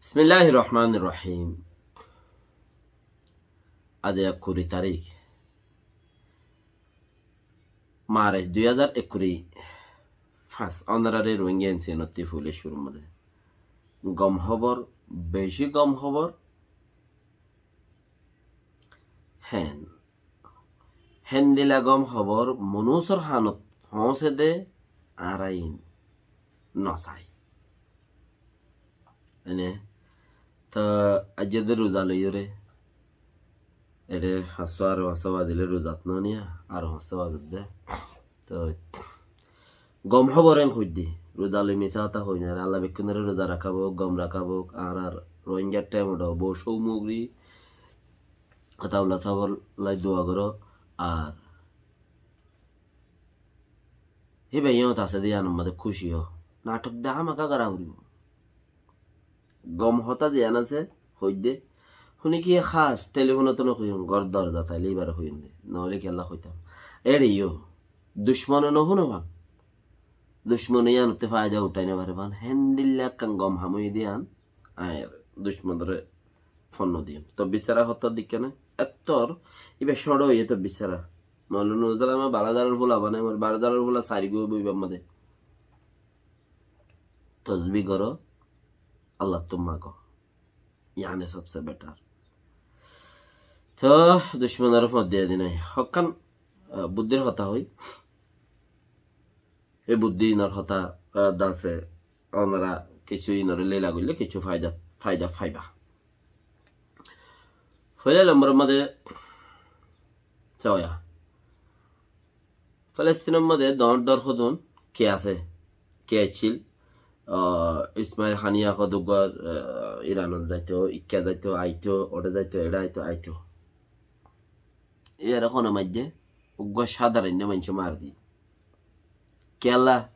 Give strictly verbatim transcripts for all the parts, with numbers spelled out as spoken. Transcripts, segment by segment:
Bismilláhir rohmánir rohím. Aijja kuri tarík, Marc dui házar ekkuri fañs. Ónorare Rohingya M C N ottú foila cúrur mazé gom hóbor, beci gom hóbor. Hén, héndilla gom hóbor monúsor hánot foóñse dé, añára iín nosai. Ene, to aijja de ruza loiyóre, ere fañssó ar fañssó bazile ruzat no niya, ar fañssó bazot de. To gom hóbor en hoiddé, ruza loi misá hotá hoi na, Allah bekkúnore ruza rakábou, gom rakábou, añárar Rohingya thaim ot bou cómugri, Ataullah sábor lai dua goró, ar híba yíñot asé de yíanor mazé kúci ó. Nathok de hámaka gorá foribó. Gom hotá ziyán asé, hoiddé. Húni ki hás, telifónottú no hoiyum, gór dorza taile íbare hoiyum de. Noóile kiyólla hoitám. Ére yó, ducmone no fúne fán. Ducmone yíanottú faida uthái no fare fán. Héndilla ekkán gom ham óiye de yían, aññí ducmonore fon no diyum. Tobbir sára hotá dikká né? Ettór, íba cóñço óiye tobbir sára. Moulana Nurul Islam Barazaror fula bane, Barazaror fula sairgúa óibo íbar mazé. Tosbí goró, Allattú magó. Yíane sobse betar. To ducmonore fon diya di nái. Hokkán, ah, buddír hotá hoi. E buddí inor hotá, ah, darfe onora kessú inore lela goille kessú faida, faida faiba. Foila lombor mazé soya. Palestinor mazé doñr doñr hodún ke asé? Ke accíl? Ah, Ismail Haniya hodún uggwá, ah, Iranot zaito, ikká zaito, aito, ore zaito, ere aito, aito. Ere hone maijjé, uggwá sádaron maincé mari di. Kiyólla?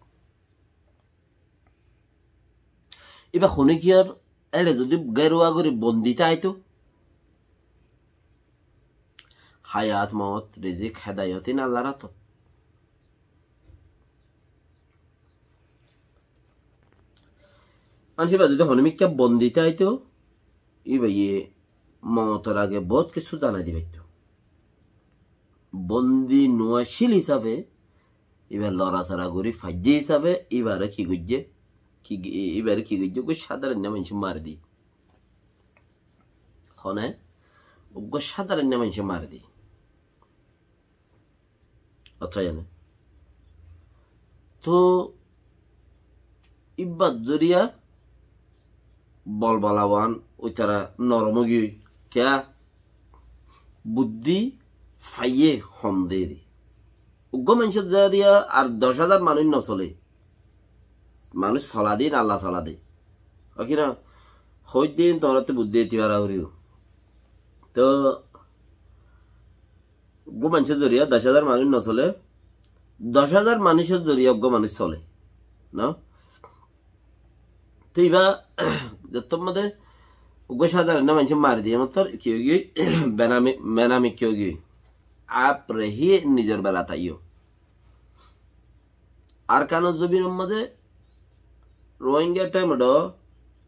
Íba hone kiyór, ére zodi geruwa gorí bondi táito, hayat, mot, rizik, hedayot ín Allar átot. Manúic íba zodi hono mikká bondi táito, íbaye motor age bout kessú zanai di faittó. Bondi no accíl hísafe, íba lorasora gorí faijjé hísafe, íbare ki goijjé? Ki, íbare ki goijjé? Uggwá sádaron maincé mari di. Hone? Uggwá sádaron maincé mari di. Otá yane. To íbar zoriya bolbola wan óitara norom ói giyói. Kiyá? Buddí faiyé hom deri. Uggwá maincór zoriya ar doc házar manúic no solé. Manúic sola de, Allah sola de. Ó ki na? Hoiddin tuáñrattú buddí eti bara foribó. To uggwá maincór zoriya doc házar manúic no solé, doc házar manúicor zoriya uggwá manúic solé. No? To íba zettór mazé uggwá sádaron maincé mari diye, mottor ki ói giyói, benami, benami ki ói giyói. Apre hí nizor bela táiyo. Arkanor zobinor mazé Rohingya thaim ot A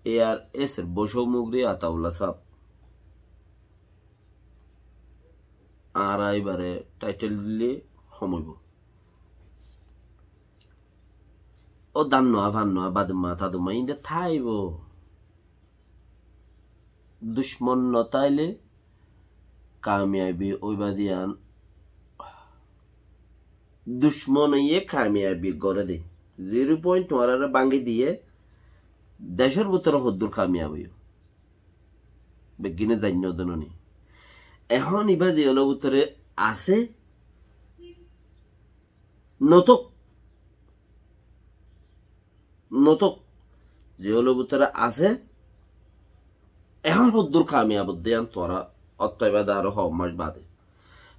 R S or bou cómugri Ataullah sáb. Añára íbare title dile hom óibo. Ó dan noa, fan noa, badumma, tadumma, inde táibo. Ducmon no táile kamiyabi óiba diyan. Ducmon óiye kamiyabi goré de. Zero point tuáñrare báñgi diye, decór bútore hoddúr kamiyab óiyo. Beggíne zainnó de noni. Ehón íba ziyólor bútore asé, notók. Notók. Ziyólor bútore asé, ehón hoddúr kamiyab ódde yián tuáñra ótto ibá de aró hoó mac bade.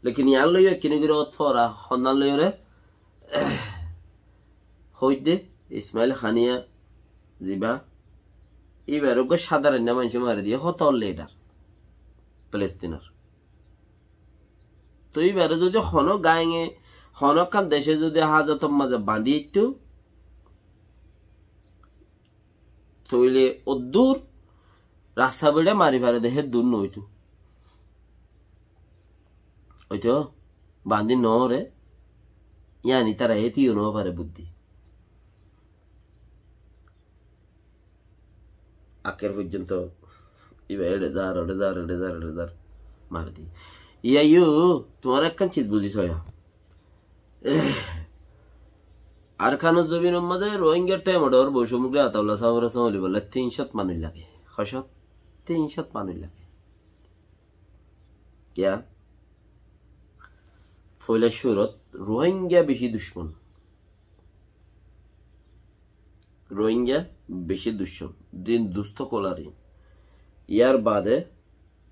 Lekin yián loiyó ekkíni gorí ót fora, honnán loiyóre, hoóidde Ismail Haniya zibá, íbar uggwá sádaron maincé mari diye, hotó lidar Palestinor. Toi íbare zodi hono gañe, hono ekkán dece zodi házator mazé bañdí aitto, toile oddúr Rasta beçe mari fare de hé dur no óito. Óito, bandi no re, yían ítara hétiyo no fare buddí. Akér foijjonto íba eçe zar, eçe zar, eçe zar, eçe zar, mari di. Yá yó, tuáñra ekkán ciz buzí soó yá. Arkanor zobinor mazé Rohingya Thaimodor Boishomukri Ataulla sábore sómoli bolla tin cót manúic lage. Hó cót? Tin cót manúic lage. Kiyá? Foila cúrot Rohingya beci ducmon. Rohingya beci ducmon. Din dustó kolar in. Yar bade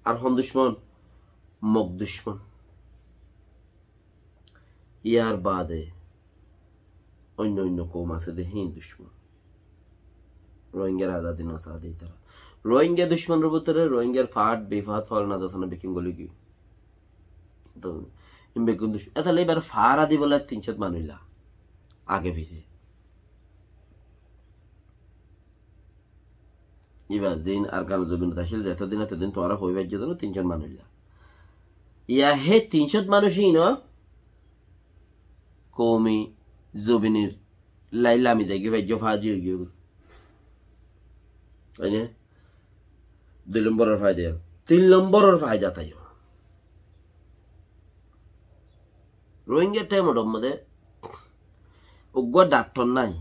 ar hon ducmon? Mog ducmon. Yar bade oinno oinno koum asé de hín ducmon. Rohingyar azadi no saá de ítara. Rohingya ducmonor bútore Rohingyar fat, bifat, folana dosana bekkún goli giyói. Tó, in bekkún duc-, etalla íbar fara dibolla tin cót manúic la. Age fice. Íba zin Arkanor zobinot accíl, zetodin etodin tuáñra hoi faijjó de no, tin cót manúic la. Yá hé tin cót manúic ín koumi zobinor lai lami zaigói, faijjó faji óigiyoi. Óine? Dui lomboror faida. Tin lomboror faida táibo. Rohingya Thaimodor mazé uggúa daktor nái,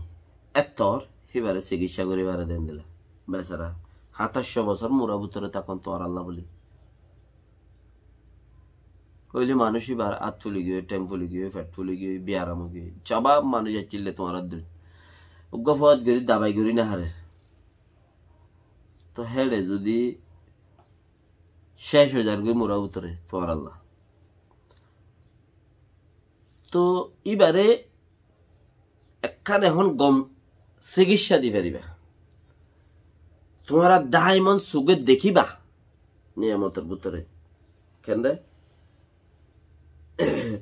ettór, híbare sikissá gorí fare de endilla. Besara, háñtaiccó bosór mura bútore tákon tuáñralla buli. Óile manúic íbar át fuli giyói, theng fuli giyói, fet fuli giyói, biyaram ói giyói. Sabab manúic accíl de tuáñrar dóilla. Uggúa fót gorí dabai gorí no hárer. Tó héçe zodi céc ói zargói mura bútore tuáñralla. Tó íbare ekkán ehón gom sikissá di faribá. Tuáñra daimon suge dekíba niyamotor bútore. Kende?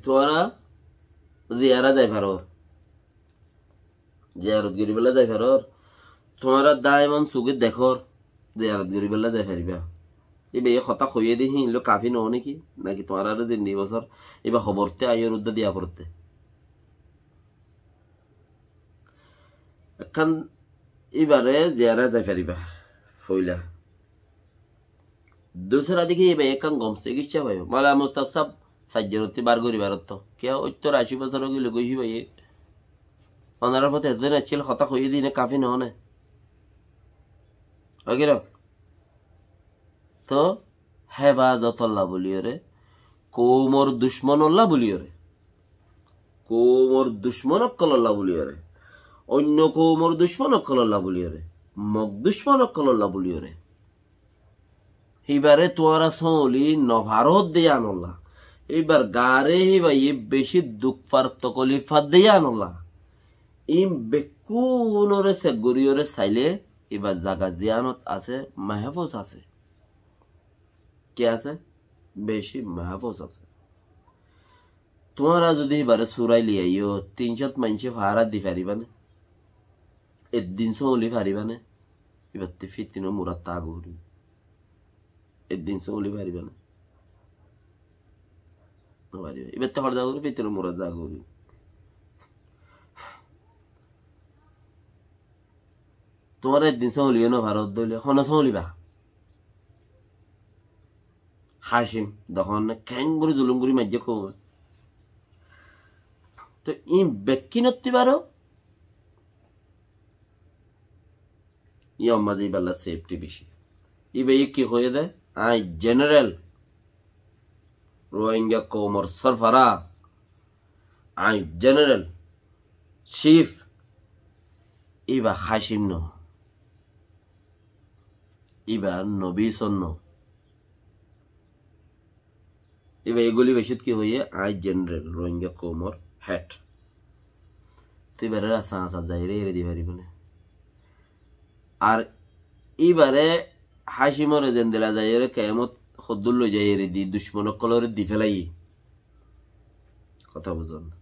Tuáñra ziyara zai farór. Ziyarot goríbolla zai farór. Tuáñra daimon suge dekór, ziyarot goríbolla zai faribá. Íba e hotá hoiyé de híin loi kafi no né ki? Náki tuáñrare zindigi bosór íba hoborte aiyór uddá diya forte? Ekkán íbare ziyara zai faribá. Foila. Dusra dike íba ekkán gom sikissá faibo. Mola Mustaq sáb saijjorottí bar gorí barottó. Kiyá óittor ací bosór ói gilói goi híba e. Onorar fóti etodin accíl hotá hoiyé de híin kafi no né? Ói giló. Tó hefazotolla buliyóre, koumor ducmonolla buliyóre, koumor ducmon ókkolólla buliyóre, oinno koumor ducmon ókkolólla buliyóre, mog ducmon ókkolólla buliyóre. Híbare tuáñra sómoli no faródde yíanolla, híbar gaare híbaye beci duk far tokolif fadde yíanolla. Ín bekkúnore sek goríyore sailé, íbar zaga ziyánot asé, mahfuz asé. Ki asé? Beci mahfuz asé. Tuáñra zodi íbare surai loi aiyó, tin cót maincé fahara di faribá né? Eddin sómoli faribá né? Íbattú fitinor murat táa gorí. Eddin sómoli faribá né? No faribá. Íbattú hor za gorí, fitinor murat za gorí. Tuáñra eddin sómoli yó no faródde óile, hone sómoliba? Hacim, dehón né, keéngorí zulum gorí maijjé koum. Tó ín bekkínottú baró, yó mazé íballa sefti beci. Íbaye ki hoiyé dé? Añí jeneral, Rohingya koumor sorfara, añí jeneral, cif, íba Hacim no. Íba Nobi Son no. Íba e goli baicót ki hoiyé? Añí jeneral, Rohingya koumor hed. Tó íbare rasta asat zaiyóre eri di faribó né? Ar íbare Hacimore zendilla zaiyóre kemot hoddúr loi zai eri di, ducmon ókkolore di felaiyé. Hotá buzón?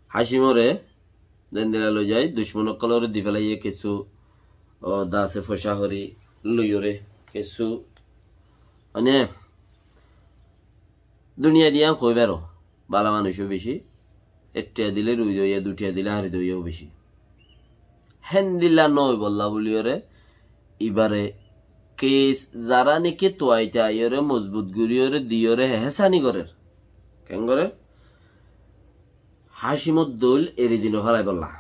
Hacimore zendilla loi zai, ducmon ókkolore di felaiyé, kessú Ó dase foicá horí loiyóre kessú, mane, duniyai diyan hoi baro, bála manúic ó beci, ek thiya dile rui doiya, dui thiya dile añári doiya ó beci. Héndilla no óibolla buliyóre, ibare kes zará niki tuaita aiyóre mozbut goríyore diyóre hehésani gorér. Ken gorér? Hácimor dóil eri di no félaibolla.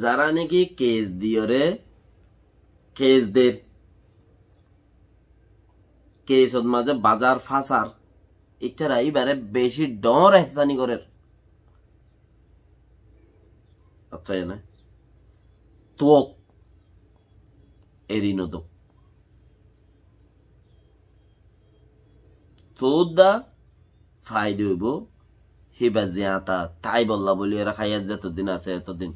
Zará niki kes diyóre, kes der, kesot mazé bazar fásar, ítara íbare beci dhoóñr ehsáni gorér. Añára tuok, eri no dók. Tuáñra faida óibo, híba ziañta táibolla buli ere háiyat zetodin asé etodin.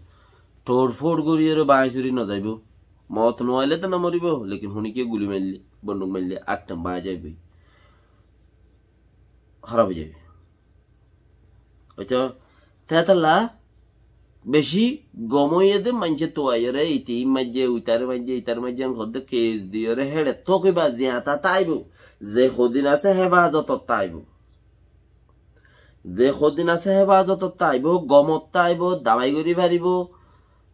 Thor for gorí ere bañi suri no zaibo. Moot no aile to no moribo, lekin honikiye guli maille, bonduk maille, attam bañi zaibo. Hóraf ói zaibo. Óito, tetolla beci gom óiye de maincé tuaiyóre, iti maijje, uitare maijje, itare maijje, en hoódde kes diyóre héçe tókiba ziañta táibo. Ze hodin asé hefazotot táibo. Ze hodin asé hefazotot táibo, gomot táibo, dabai gorí faribo.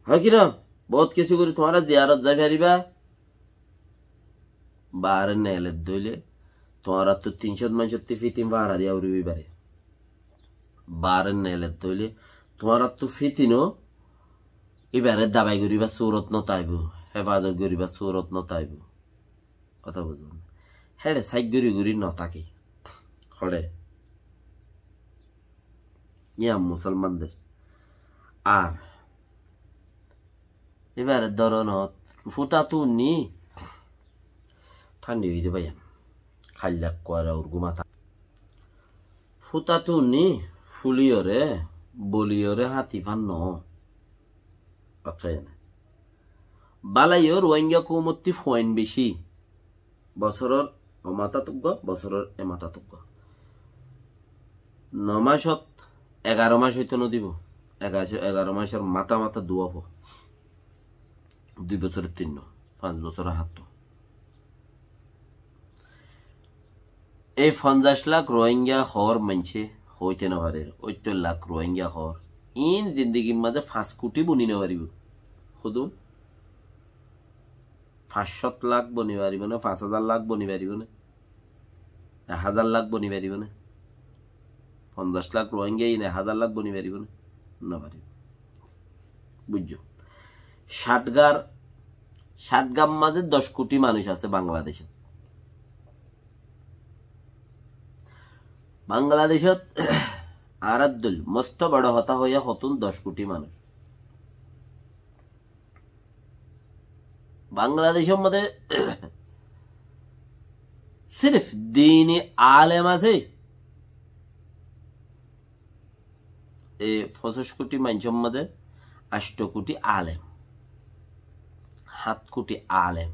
Hoi ki na? Bout kessú gorí tuáñra ziyarot zai fariba. Baáre nelet dóile, tuáñrattú tin cót maincótti fitin fára diya foribo ibare. Baáre nelet dóile, tuáñrattú fitino ibare dabai goríbar surot no táibo, hefazot goríbar surot no táibo. Hotá buzón? Héçe sáit gorí gorí no táke. Hoçé? Yián musolman dec. Ar ibare dóronot fútattú unni, thandi óiye de báiyan. Háilla kuara urgumata. Fútattú unni fúliyóre, boliyóre háñti fán no. Accá, ene. Bálaiyó Ruáinga koumottí fuain beci. Bosóror o matát uggúa, bosóror e matát uggúa. No macót egaró mac óito no dibo. Egaró, egaró macór matá matá duwá fua. Dui bosóror tin no, fañs bosóror háto. Ei fonzaic lak Ruáinga hoór maincé hoité no farer, óittor lak Ruáinga hoór. Iín zindigir mazé fañs kuthí boni no faribó. Hodún? Fañs cót lak boni faribó né, fañs házar lak boni faribó né, ek házar lak boni faribó né? Fonzaic lak Ruáinga iín ek házar lak boni faribó né? No faribó. Buijjó? Cát gar, cát gar mazé doc kuthí manúic asé Bangladecót. Bangladecót añárar dóil, mosto boro hotá hoiyá, hotún doc kuthí manúic. Bangladecór modé sirif dini alem asé. E foñsíc kuthí maincór modé ancto kuthí alem, hát kuthí alem.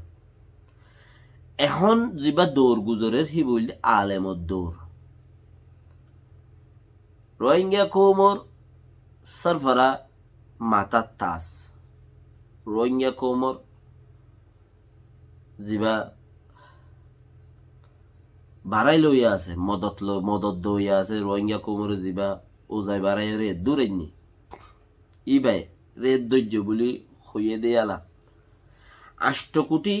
Ehón zibá dour guzorer híba óilde alemor dour. Ruáinga koumor sórfora matát tas. Ruáinga koumor zibá barai loiya asé, modot lo-, modot doiya asé, Ruáinga koumoré zibá uzai baraiyóre dur ainní. Íbaye re doijjo buli hoiyé de yala. Ancto kuthí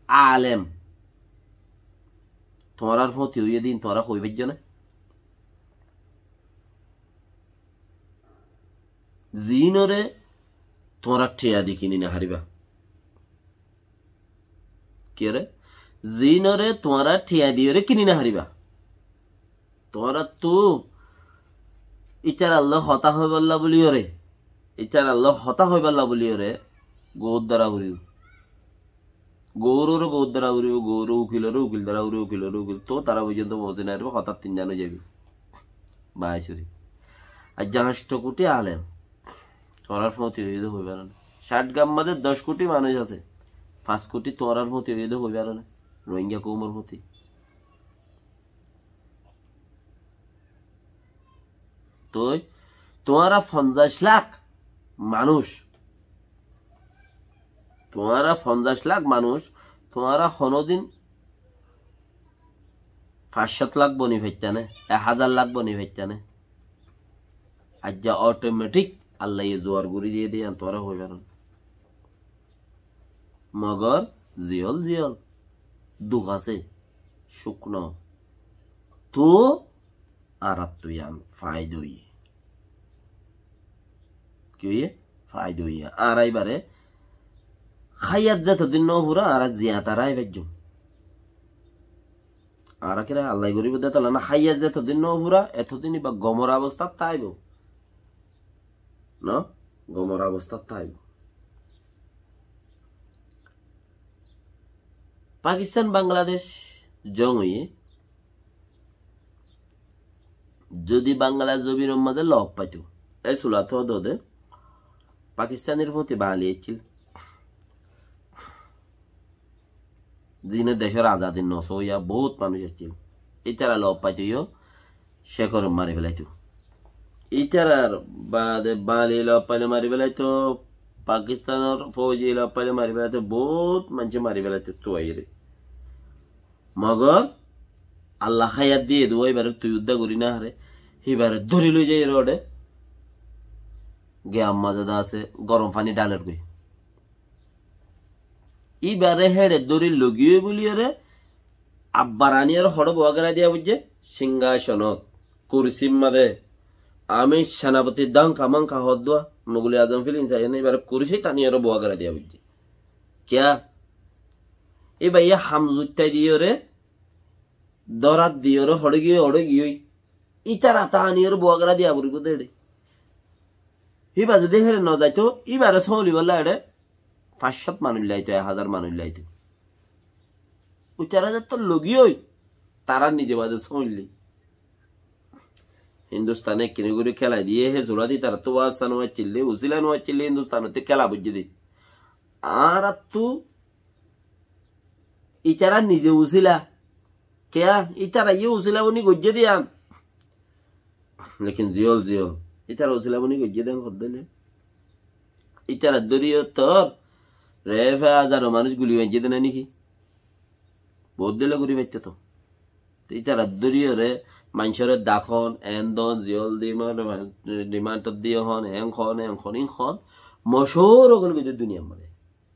alem tuáñrar fóti óiye de iín tuáñra hoi faijjó né? Ziínoré tuáñra thiañ di kini no faribá. Kiyóre? Ziínoré tuáñra thiañ diyóre kini no faribá. Tuáñrattú ítarallói hotá hoibálla buliyóre, ítarallói hotá hoibálla buliyóre gour dóra foribó. Gouroré gour dóra foribó, gouroré ukiloré ukil dóra foribó, ukiloré ukil. Toóu tará foijjonto foóñsi no faribó, hotá tin zan ói zaibói. Bañi suri. Aijja ancto kuthí alem tuáñrar fóti óiye de hoi faro né? Cát gar mazé doc kuthí manúic asé, fañs kuthí tuáñrar fóti óiye de hoi faro né? Ruáinga koumor fóti. Toi tuáñra fonzaic lak manúic, Tuáñra fonzaic lak manúic, tuáñra honódin fañs cót lak boni faittá né, ek házar lak boni faittá né. Aijja otometik Allaye zuar gorí diyé dé, yián tuáñra hoi faron. Mogor ziyól ziyól duk asé, cúk no. Toóu añáráttu yián faida óiye. Ki óiye? Faida óiye. Añára íbaré háiyat zetodin no fura, añára ziyat añára hái faijjum. Añára kiyá Allaye goríbo dé tolla na, háiyat zetodin no fura, etodin íba gomor abostát táibo. No? Gomor abostát táibo. Pakistan Bangladec jong óiye, zodi Bangladec zobinor mazé lof faito, e sulat hoó dé, Pakistanir foti Bangali accíl. Zine decor azadi no sóiya bout manúic accíl. Ítara lof faito yó, Cékore mari felaito. Ítarar baade Bangali lof faile mari felaito, Pakistanor fouji lof faile mari felaito, bout maincé mari felaito tuaiyóre. Mogor Allah háiyat diyé dé, íbaré tui udda gorí no fare, híbaré dóri loi zaiyóre óde. Giyam mazé dé asé, gorom faní dháler goi. Íbaré héçe dóri logiyói buliyóre, abbar aníyóre hoçé boá gorai diya foijjé, singáconot, kursir mazé. Amir senapoti dánka mánka hoódduwa, Mogul Azom film saiyóne, íbaré kursít aníyóre boá gorai diya foijjé. Kiyá? Íbaye ham zuittai diyóre, dórat diyóre, hoçé giyói, hoçé giyói. Ítara ata aníyóre boá gorai diya foribó dé héçe. Híba zodi héçe no zaito, íbaré sómolibálla héçe fañs cót manúic laito, ek házar manúic laito. Ítara zeto logiyói, tará nize bade sómoillé. Hindustane ekkene gorí kélai diyé, hé sulat ítarattú wasta no accíl dé, usila no accíl dé, Hindustanottú kéla boijjé dé. Añáráttu ítara nize usila. Kiyá? Ítara yó usila boni goijjé dé yián. Lekin ziyól ziyól. Ítara usila boni goijjé dé yián hoddé óile. Ítara dóri yó tor re fe házaro manúic guli maijjé dé nái néki? Bout dóilla gorí faitto to. Te ítara dóri yóre maincóre dakon, en don, ziyól dimon, dimantot diyo hon, en hon, en hon, in hon. Mochúr ógol goijjé duniyar mazé.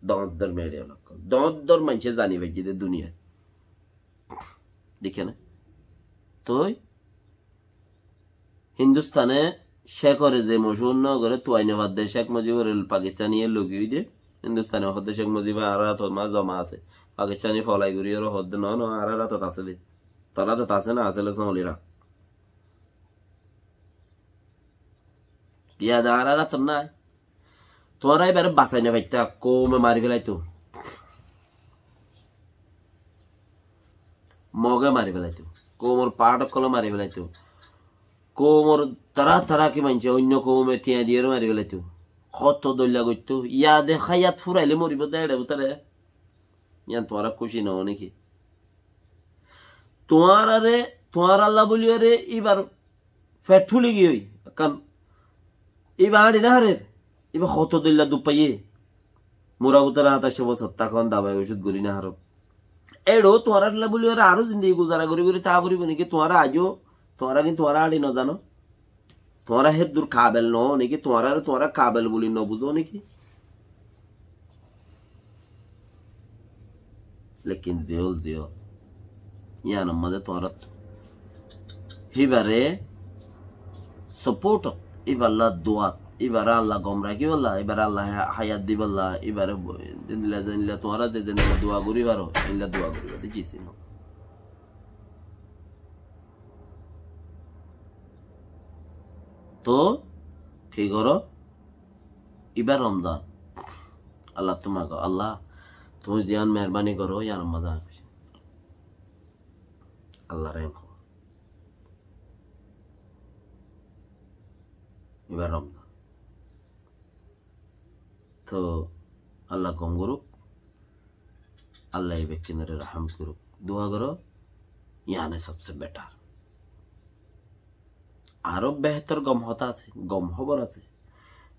Doñr doñr media lokkol. Doñr doñr maincé zani faijjé dé duniyat. Dekíyo né? Toi Hindustane Cékore ze mochúr no goré, tuai no fadde Cék Mujibore Pakistaniye logi ói de. Hindustane hoódde Cék Mujib añárar átot ma zoma asé. Pakistani folai gorí ore hoódde no, no, añárar átot asé de. Tor átot asé na, asé le sóñlira. Yad añárar átot nái. Tuáñra ibare basai no faittá, koume mari felaito. Moge mari felaito. Koumor path ókkole mari felaito. Koumor tara tara ki maincé, oinno koume tiañ diyore mari felaito. Hoto dóilla goitto. Yade háyat furaile moribo de ere bútore. Yián tuáñra kúci no ó niki? Tuáñrare, tuáñralla buliyore ibar fet fuli giyói, ekkán iba añçi no farer, iba hoto dóilla duk faiyé. Mura bútore añçaicco bosór tákon, dabai ocud gorí no faró. Eçé tuáñralla buliyore aró zindigi guzara gorí gorí táa foribo niki? Tuáñra aijjó, tuáñra ki tuáñra añçi no zano? Tuáñra héddur kabel no ó niki? Tuáñrare tuáñra kabel buli no buzó niki? Lekin ziyól ziyól. Yiánor mazé tuáñra híbare support, íballa duat, íbare Allah gom rakíballa, íbare Allah ha-, háyat diballa, íbare bo-, zendilla zendilla tuáñra ze zendilla dua gorí faró, endilla dua goríba de, ji sino. Toóu ki goró? Ibá Romzan. Allattú magó, Allah, tuñí ziyán meherbani goró, yiánor mazé añí kúci. Allah rehém goró. Ibá Romzan. Toóu Allah gom gorúk, Allah e bekkúnore rahám gorúk. Dua goró, yiáne sobse better. Aró behétor gom hotá asé, gom hóbor asé,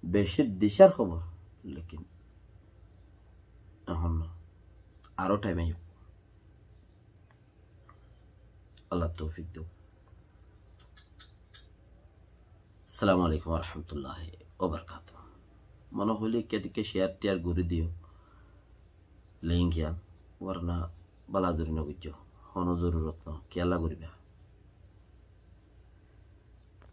beci dicár hóbor, lekin Aró thaim aiyó. Allah toufik douk. Assalamu alaikum warahmatulláhi wabarakátuhu. Mone hoilé ekka dikka share tiyar gorí diyo. Link yián, warna bála zori no goijjó. Hono zorurot no, kiyólla goríba.